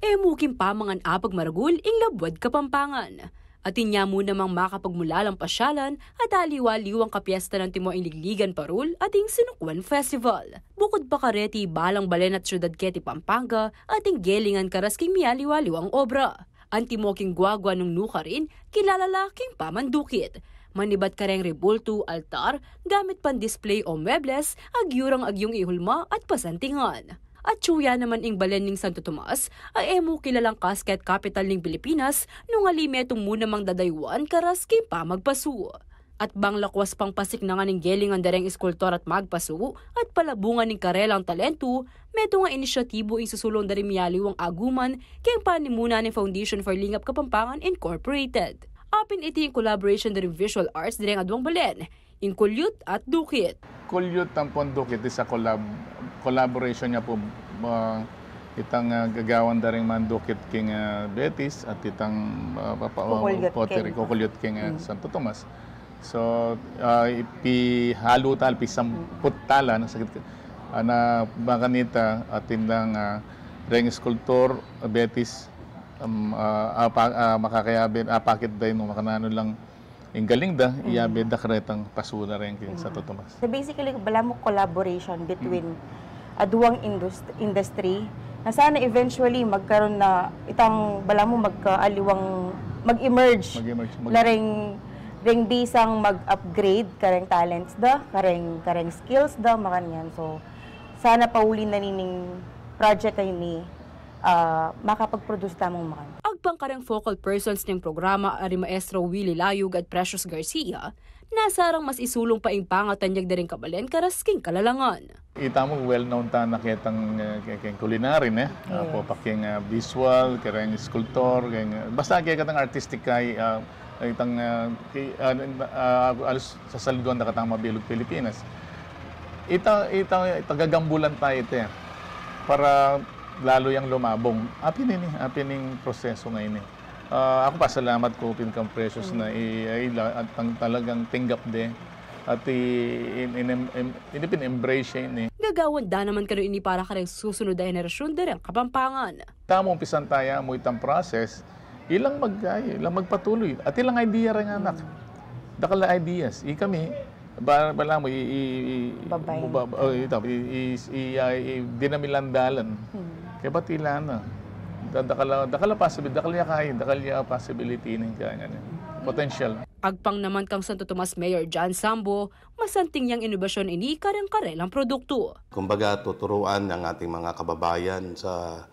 E mu king pamangan apagmaragul ing labuad Kapampangan. Atin ya mu namang makapagmulalang pasyalan at aliwa-liwang kapiesta nang timo ing ligligan parul at ing Sinukuan Festival. Bukud pa kareti, balang balen at syudad keti Pampanga at ing gelingan karas king mialiwa-liwang obra. Antimo king guagua nung nukarin, kilala la king pamandukit. Manibat kareng rebultu, altar, gamit pan display o muebles, agyu rang agyung ihulma at pasantingan. Atyu ya naman ing balen ning Santo Tomas, a e mu kilalang casket capital ning Pilipinas, nung ali metung mu namang dadayuan karas king pamagpasu. At bang lakwas pang pasiknangan ing gelingan da reng iskultor at magpasu, at palabungan ning karelang talentu, metung a inisyatibu ing susulung da ring mialiwang aguman, keng panimuna ning Foundation for Lingap Kapampangan Incorporated. Apin iti ing collaboration da ring visual arts da reng aduang balen, ing kulyut at dukit. Kulyut ampong dukit, iti a collab-, collaboration ya pu, ah, itang ah, gagawan da ring mandukit king ah, Betis at itang ah, papa-, ah, Kukulyut pottery, king kukulyut king ah, Santo Tomas. So, ah, ipihalu tal, pisamput tala, na sakit ka. Ah, na makanita, atin lang ah, reng skulptor, ah, Betis, um, ah, apa-, ah, makakayabe, apakit da ing makananu lang ing galing da, iyabe da karetang pasu da reng king Santo Tomas. So basically, balamu collaboration between aduang indust- industry na sana eventually magkaroon na itang balamu magkaaliwang, mag-emerge Mag-emerge, mag- la reng, reng bisang mag-upgrade kareng talents da, kareng, kareng skills da, makanyan. So sana pauli na nining project a ini, ah, makapag-produce tamung makanyan. Agpang kareng focal persons ning programa a ri Maestro Willie Layug at Precious Garcia, nasarang mas isulung pa ing pangatanyag da ring kabalen karas king kalalangan. Ita mu, well-known ta na ketang, eh, ke-, keng culinary, ne? Ah, po pa keng, ah, visual, kereng sculptor, keng, ah, basta kekatang artistic kay, ah, itang, ah, ki-, ah, ah, alus sasalduan da katang mabilug Pilipinas. Ita, ita, ita gagambulan tayo ite para lalo yang lumabong. Apin ini, apin ing proseso nga ini. Ah, aku pasalamat ku pin kang Precious na i, ay, la, at ang talagang tinggap de. At i, in, in, in, in, ini pin-embrace ya ini. Gagawan da naman kanu ini para kareng susunod a henerasyon da reng Kapampangan. Tamu umpisan taya mu itang process, ilang mag, ay, ilang magpatuloy. At ilang idea reng anak. Dakal a ideas. I kami, ba, balamu, i, i, i, Babayin. ba, oh, ita, i, i, i, ay, i, dinamilan dalan. Kaya ba't ila na? Da-, dakal a, dakal a possibility, dakal ya kay, dakal ya possibility ning kaya nga. Potential. Agpang naman kang Santo Tomas Mayor John Sambo, masanting yang inobasyon ini kareng karelang produktu. Kumbaga, tuturuan ang ating mga kababayan sa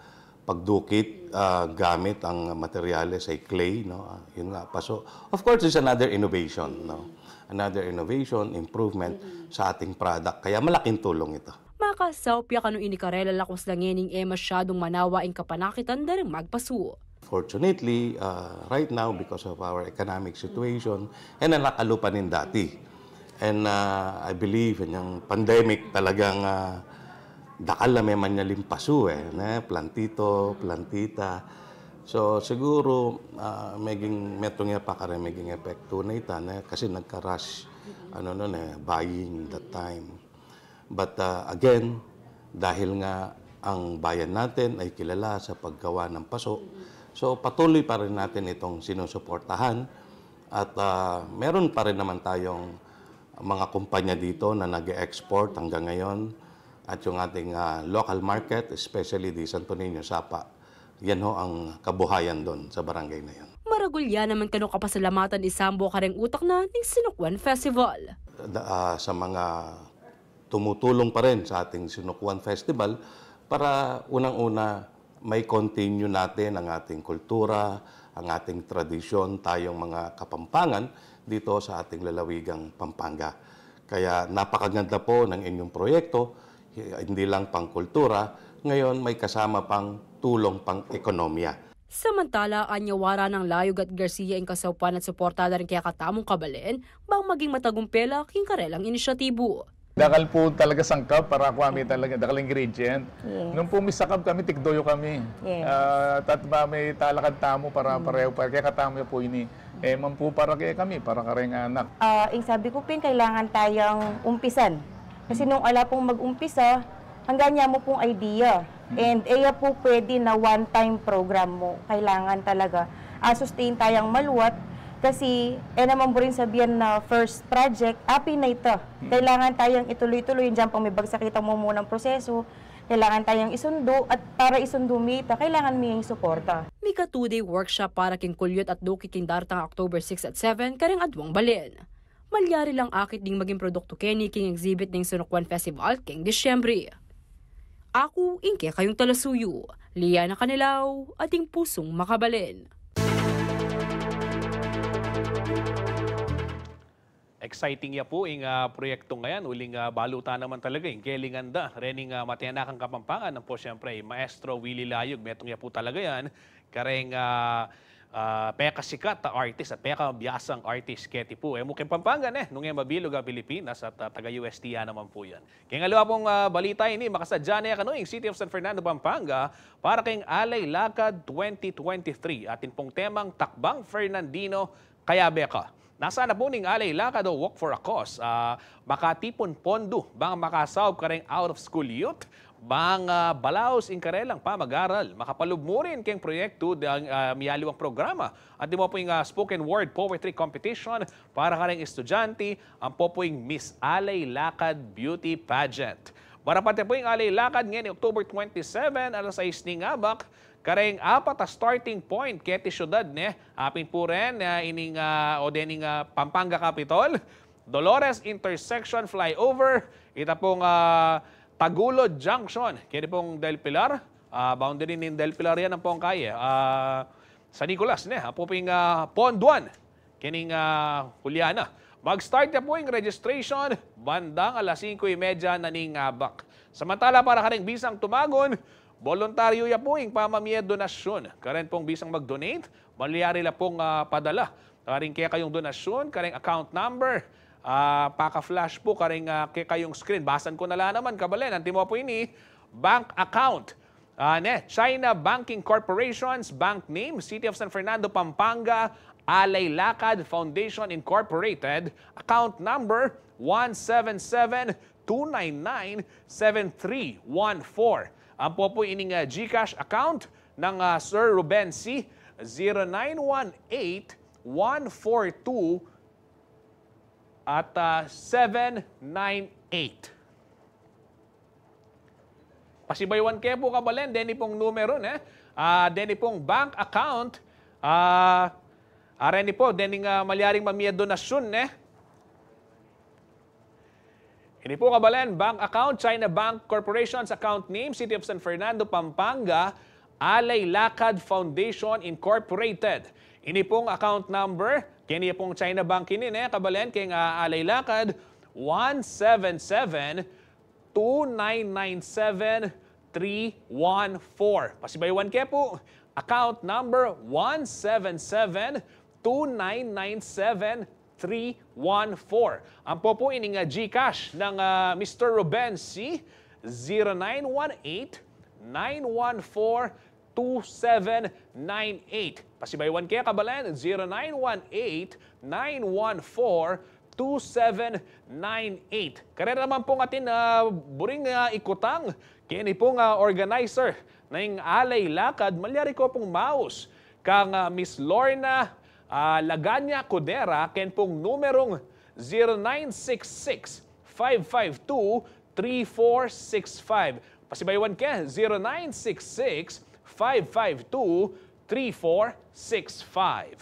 pagdukit, ah, gamit ang materyales ay clay, no? Ah, yun nga, paso. Of course, it's another innovation, no? Another innovation, improvement sa ating product. Kaya malaking tulong ito. Makasaup ya kanu ini karela lakwas la ngening e masyadung manawa ing kapanakitan da ring magpasu. Fortunately, uh, right now, because of our economic situation, e na nakalupa ning dati. And uh, I believe, inyang pandemic talagang uh, dakal na memang nyaling pasu, eh, ne? Plantito, plantita. So siguro, uh, meging metung ya pa kare meging epektu na ita, ne? Kasi nagka-rush, ano nun, eh, buying that time. But uh, again, dahil nga ang bayan natin ay kilala sa paggawa ng paso, so patuloy pa rin natin itong sinusuportahan. At, ah, meron pa rin naman tayong mga kumpanya dito na nag-e-export hanggang ngayon. At yung ating, ah, local market, especially di Santo Niño, Sapa, yan ho ang kabuhayan doon sa barangay na yan. Maragul ya naman kanu kapasalamatan i Sambo kareng utak na ning Sinukwan Festival. Da-, ah, sa mga tumutulong pa rin sa ating Sinukwan Festival para unang-una may continue natin ang ating kultura, ang ating tradisyon, tayong mga Kapampangan dito sa ating lalawigang Pampanga. Kaya napakaganda po ng inyong proyekto, hi-, hindi lang pangkultura, ngayon may kasama pang tulong pang ekonomiya. Samantala, anya wara nang layug at Garcia ing kasaupan at suporta da rin kekatamung kabalen, bang maging matagumpe la king karelang inisyatibu. Dakal po talaga sangkap para kami talaga, dakal ingredient. Yes. Nung po misakap kami, tikdo yu kami. Yes. Ah, tat ba may talakad tamu para pareho, para kekatamu yu po ini. E man po para kekami, para kareng anak. Ah, ing sabi ku pin, kailangan tayang umpisan. Kasi nung ala pong mag-umpisa, hanggang nya mu pong idea. And e ya po pwede na one-time program mu. Kailangan talaga, ah, sustain tayang maluat. Kasi, e naman buring sabian na first project, apin na ita. Kailangan tayang ituloy-tuloy, diyan pang may bagsak itang mumunang proseso. Kailangan tayang isundu, at para isundu mi ita, kailangan mi ing suporta. Mika two-day workshop para king kulyut at duki king daratang October six at seven kareng aduang balen. Malyari lang akit ding maging produktu keni king exhibit ning Sinukwan Festival king Disyembre. Aku ing kekayung talasuyu, Liana Canilao, ating pusung makabalen. Exciting ya pu ing, ah, proyektung ayan, uling, ah, balu ta naman talaga ing kelingan da rening, ah, matenakang Kapampangan, ampo siyempre i Maestro Willie Layug. Metung ya pu talaga yan kareng, ah, ah, pekasikat a artist at pekabiasang artist keti pu. E mu keng Pampanga ne, nung e mabilug a Pilipinas at, ah, taga-U S T ya naman pu yan. Keng aliwa pung, ah, balita ini, makasadya ne kanu ing City of San Fernando, Pampanga para keng Alay Lakad twenty twenty-three. Atin pung temang Takbang Fernandino, Kayabe Ka. Nasa na pu ning Alay Lakad o Walk for a Cause, ah, makatipun pondu bang makasaup kareng out-of-school youth, bang, ah, balaus ing karelang pamag-aral, makapalub mu rin keng proyektu dang, ah, miyaliwang programa. Antimo pu ing, ah, spoken word poetry competition para kareng estudyante, ampo pu ing Miss Alay Lakad Beauty Pageant. Marapat ya pu ing Alay Lakad ngeni October twenty-seven, alas sais ning abak, kareng apat a starting point keti syudad ne, apin pu ren, ah, ining, ah, o dening, ah, Pampanga Capitol, Dolores Intersection Flyover, ita pung, ah, Tagulod Junction, keni pung Del Pilar, ah, boundary ning Del Pilar yan, ampong kaye, ah, San Nicolas ne, ampo pu ing, ah, ponduan kening, ah, Juliana. Mag-start ya pu ing registration bandang alas singko y medya na ning abak. Samantala para kareng bisang tumagun, boluntaryu ya pu ing pamamie donasyun. Karen pung bisang mag-donate, malyari la pung, ah, padala karing kekayung donasyun kareng account number, ah, paka-flash pu kareng, ah, kekayung screen. Basan ku na la naman, kabalen, antimo pu ini, bank account. Ah, ne, China Banking Corporation's bank name, City of San Fernando, Pampanga, Alay Lakad Foundation Incorporated, account number one seven seven two nine nine seven three one four. Ampo pu ining, ah, GCash account nang, ah, Sir Ruben C, zero nine one eight one four two at, ah, seven nine eight. Pasibayuan ke pu, kabalen, deni pung numeru, ne? Ah, deni pung bank account, ah, areni pu, dening, ah, malyaring mamie donasyun, ne? Ini pu, kabalen, bank account, China Bank Corporation's account name, City of San Fernando, Pampanga, Alay Lakad Foundation Incorporated. Ini pung account number, keni pung China Bank ini, ne, kabalen, keng, ah, Alay Lakad, one seven seven two nine nine seven three one four. Pasibayuan ke pu, account number one seven seven two nine nine seven three one four. Ampo pu ining, ah, GCash nang, ah, Mister Ruben C, zero nine one eight nine one four two seven nine eight. Pasibayuan ke, kabalen, zero nine one eight nine one four two seven nine eight. Karela naman pung atin, ah, buring, ah, ikutang keni pung, ah, organizer neng Alay Lakad, malyari ko pung maus kang, ah, Miss Lorna, ah, Laganya Codera, ken pung numerung zero nine six six, five five two, three four six five. Pasibayuan ke, zero nine six six, five five two, three four six five.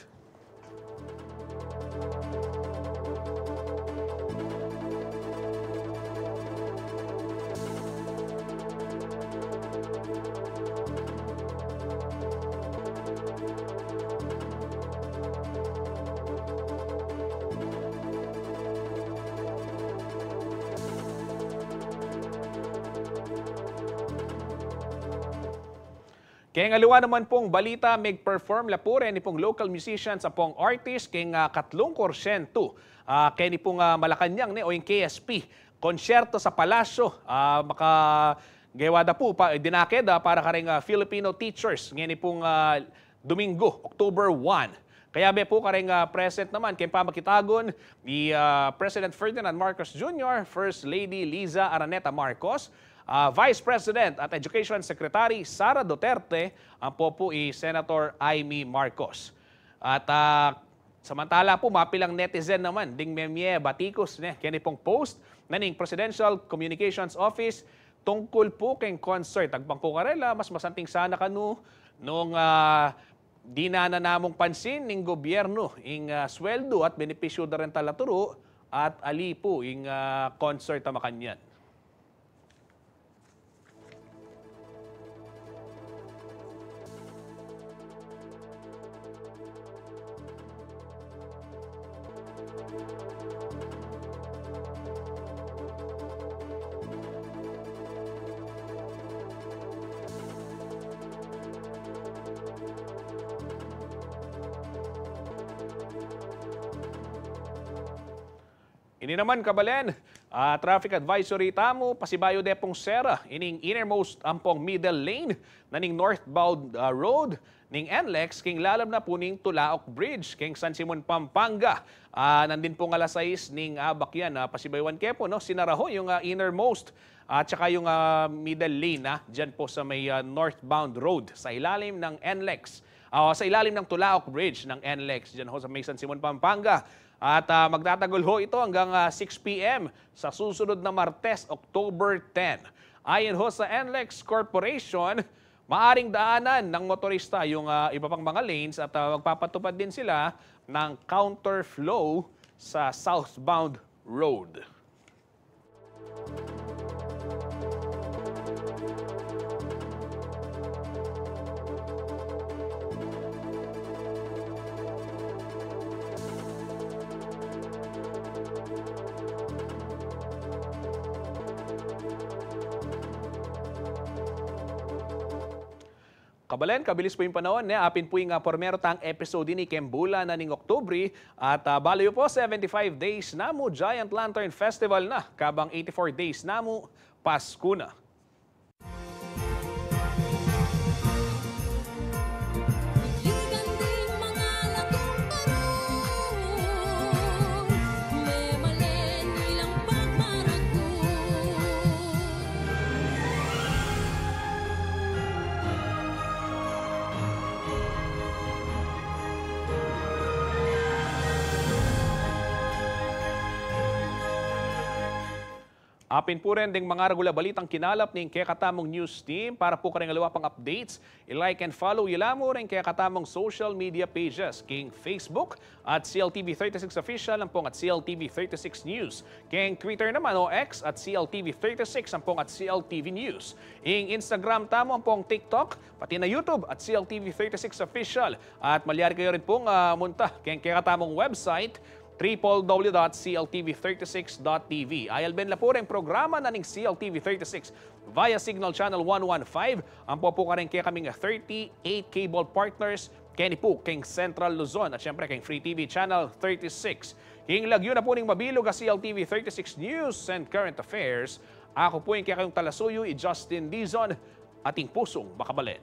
Keng aliwa naman pung balita, meg-perform la pu reni pung local musicians ampong artist keng, ah, katlung korsyentu, ah, keni pung, ah, Malacañang ne o ing K S P, konsyerto sa Palasyo, ah, maka-, gewa da pu pa, dinake da para kareng, ah, Filipino teachers ngeni pung, ah, Domingo, October one. Kayabe pu kareng, ah, present naman keng pamakitagun ni, ah, President Ferdinand Marcos Junior, First Lady Liza Araneta Marcos, ah, Vice President at Education Secretary Sara Duterte, ampo pu i Senator Imee Marcos. At, ah, samantala pu, mapilang netizen naman ding memye batikus ne keni pung post na ning Presidential Communications Office tungkul pu keng concert. Agpang pu karela, mas masanting sana kanu nung, ah, dinan na namung pansin ning gobyernu ing, ah, sweldu at benepisyu da ring talaturu at ali pu ing, ah, concert a makanyan. Ini naman, kabalen, ah, traffic advisory tamu, pasibayu de pung sera ining innermost ampong middle lane na ning northbound, ah, road ning NLEX, keng lalub na pu ning Tulaok Bridge keng San Simon, Pampanga. Ah, nandin pung alas sais ning abak yan, ah, pasibayuan ke pu, no, sinara ho yung, ah, innermost at saka yung, ah, middle lane, ah, dyan po sa may, ah, northbound road sa ilalim ng NLEX. Ah, sa ilalim ng Tulaok Bridge ng NLEX, dyan ho sa may San Simon, Pampanga. At, ah, magtatagul ho ito hanggang, ah, six P M sa susunod na Martes, October ten. Ayon ho sa NLEX Corporation, maaring daanan ng motorista yung, ah, iba pang mga lanes at, ah, magpapatupad din sila ng counterflow sa southbound road. Kabalen, kabilis pu ing panaun, ne? Apin pu ing, ah, primero tang episode ini keng bulan na ning Oktubre. At, ah, balu yu pu, seventy-five days na mu Giant Lantern Festival na, kabang eighty-four days na mu Pasku na. Apin pu rin ding mangaragul a balitang kinalap ning kekatamung news team. Para pu kareng aliwa pang updates, i-like and follow yu la mu ring kekatamung social media pages, king Facebook at C L T V thirty-six Official ampong at C L T V thirty-six News. King Twitter naman o X at C L T V thirty-six ampong at C L T V News. Ing Instagram tamu ampong TikTok, pati na YouTube at C L T V thirty-six Official. At malyari kayu rin pung, ah, munta king kekatamung website, triple W dot C L T V thirty-six dot T V. Ayalben la pu ring programa na ning C L T V thirty-six via Signal Channel one one five, ampo pu kareng kekaming thirty-eight cable partners, keni pu king Central Luzon at siyempre king Free T V Channel thirty-six. King lagyu na pu ning mabilug a C L T V thirty-six News and Current Affairs, aku pu ing kekayung talasuyu, i Justin Dizon, ating pusung makabalen.